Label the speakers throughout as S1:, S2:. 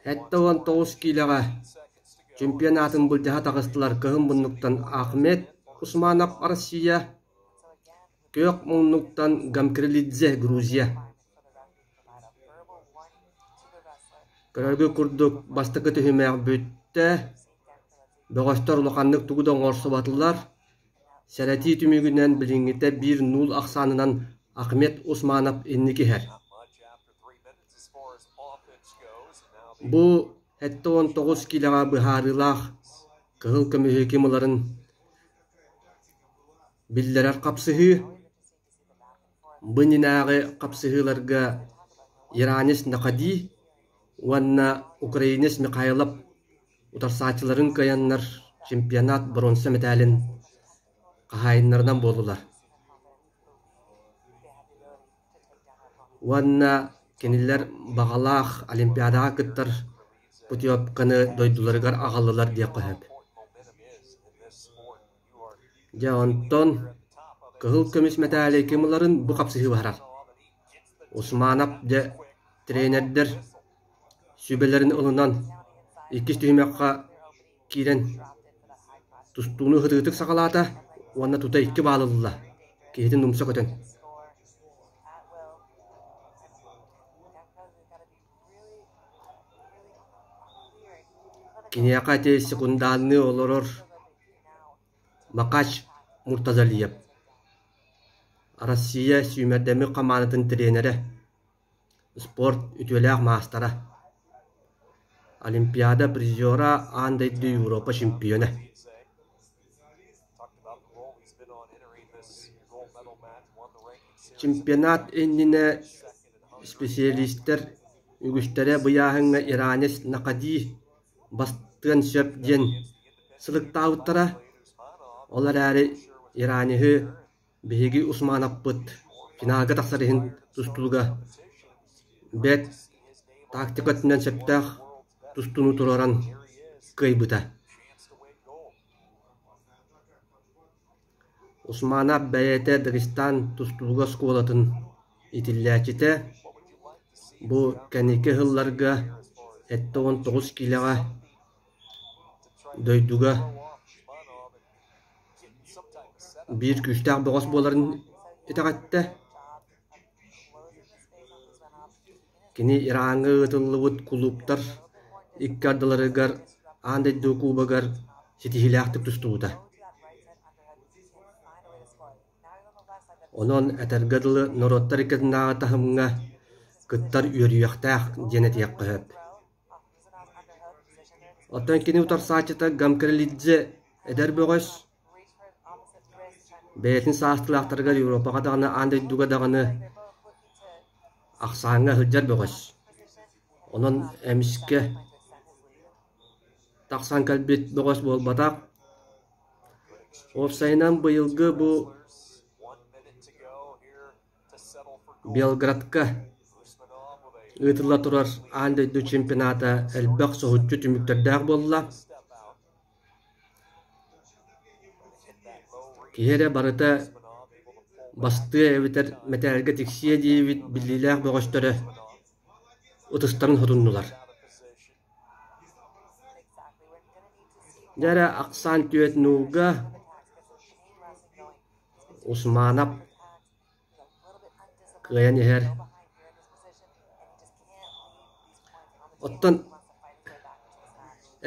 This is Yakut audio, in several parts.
S1: 79 киилэҕэ чемпионатын былдьаһа таҕыстылар кыһын муннуктан Ахмед Усманов Россия, күөх муннуктан Гамкрелидзе Грузия. Көрөргүт курдук бастакы түһүмэх бүттэ, бөҕөстөр улаханнык тугу да оҥорсубатылар. Сэрэтии түмүгүнэн билиҥҥитэ биир нуул ахсаанынан Ахмед Усманов инники иһэр. Бу 79 киилэҕэ быһаарыылаах кыһыл көмүһү ким ыларын биллэрэр хапсыһыы. Бу иннинээҕи хапсыһыыларга иранец Нахади уонна украинец Михайлов утарсааччыларын кыайаннар чемпионат боруонса мэтээлин хаһаайыннарынан буоллулар. Уонна кинилэр баҕалаах Олимпиадаҕа кыттар путевканы дойдуларыгар аҕаллылар диэххэ сөп. Дьэ онтон кыһыл көмүс мэтээли ким ыларын бу хапсыһыы баһарар. Усманов дьэ тренердэр сүбэлэрин ылынан иккис түһүмэххэ киирэн тустууну ытыытык саҕалаата уонна тута икки баал ылла, киһитин умса көтөн. Киниэхэ ити секундаанныы олорор Макач Муртазалиев, Россия сүүмэрдэммит хамаандатын тренерэ, спорт үтүөлээх маастара, Олимпиада призера, аан дойду Европа чемпиона. Чемпионат иннинэ Исписэлиистэр үгүстэрэ быйааһыҥҥа иранец Накади бастыан сөп диэн сылыктаабыттара, ол эрээри иранеһы биһиги Усмановпыт финалга тахсар иһин тустууга бэрт тактика өттүнэн сөптөөх тустууну туруоран кыайбыта. Усманов бэйэтэ Дагестан тустууга оскуолатын иитиллээччитэ, бу кэнники сылларга 79 киилэҕэ дойдуга биир күүстээх бөҕөс буоларын итэҕэттэ. Кини Ираҥҥа ыытыллыбыт кулууптар икки ардыларыгар аан дойду кубогар ситиһиилээхтик тустубута. Онон, этэргэ дылы, норуоттар иккитинээҕи таһымҥа кыттар үөрүйэхтээх диэн этиэххэ сөп. Оттон кини утарсааччыта Гамкрелидзе эдэр бөҕөс, Бэйэтин саастыылаахтарыгар Европаҕа даҕаны, аан дойдуга даҕаны ахсааҥҥа сылдьар бөҕөс. Онон эмискэ тахсан кэлбит бөҕөс буолбатах. Уопсайынан быйылгы бу Белградка ыытылла турар аан дойду чемпионата элбэх соһуччу түмүктэрдээх буолла. Киһи эрэ барыта бастыа эбэтэр мэтээлгэ тиксиэ диэбит биллиилээх бөҕөстөрө ытыстарын сотуннулар. Дьэ эрэ ахсаан түөрт нуулга Усманов кыайан иһэр. Оттон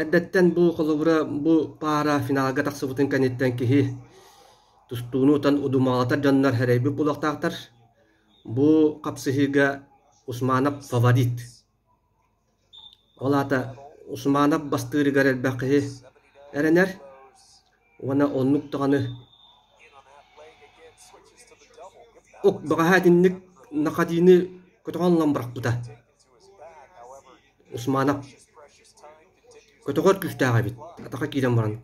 S1: эрдэттэн бу холобура бу паара финалга тахсыбытын кэнниттэн киһи тустууну утан удумаҕалатар дьоннор эрэйбит буолуохтаахтар. Бу хапсыһыыга Усманов фаворит. Ол аата Усманов бастыырыгар элбэх киһи эрэнэр уонна оннук даҕаны Ук бэҕэһээ итинник Нахадины көтөҕөн ылан бырахпыта. Усманов көтөҕөр күүстээх эбит, атаха киирэн баран.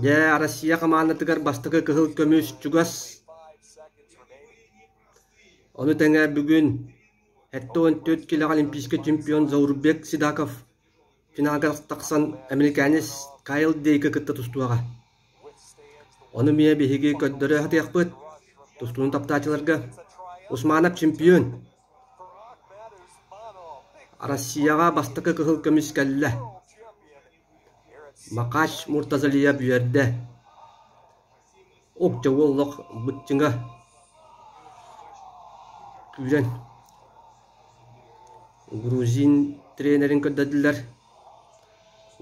S1: Дьэ, Россия хамаандатыгар бастакы кыһыл көмүс чугас. Ону тэҥэ бүгүн 74 килэҕэ олимпийскай чемпион Заурбек Сидаков финалга тахсан американец Кайл Дейка кытта тустуоҕа. Ону эмиэ биһиги көрдөрө сатыахпыт. Тустууну таптааччыларга Усманов чемпион! Россияҕа бастакы кыһыл көмүс кэллэ. Макач Муртазалиев үөрдэ. Оп дьэ уол олох быччыҥа күүрэн грузин тренерин көрдөрдүлэр.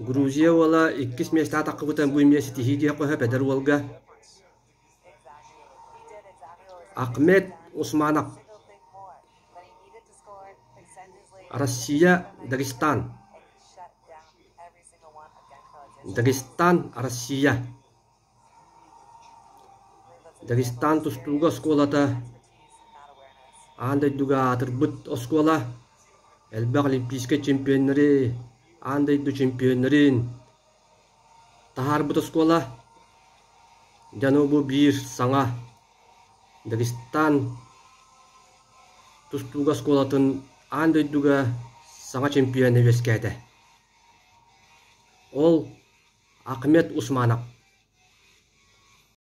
S1: Грузия уола иккис миэстэҕэ таххыбыта бу эмиэ ситиһии диэххэ сөп эдэр уолга. Ахмед Усманов Россия, Дагестан Дагестан, Россия Дагестан тустууга оскуолата аан дойдуга аатырбыт оскуола, элбэх олимпийскай чемпионнары, аан дойду чемпионнарын таһаарбыт оскуола. Дьэ, бу биир саҥа Дагестан тустууга оскуолатын аан дойдуга саҥа чемпиона үөскээтэ. Ол Ахмед Усманов.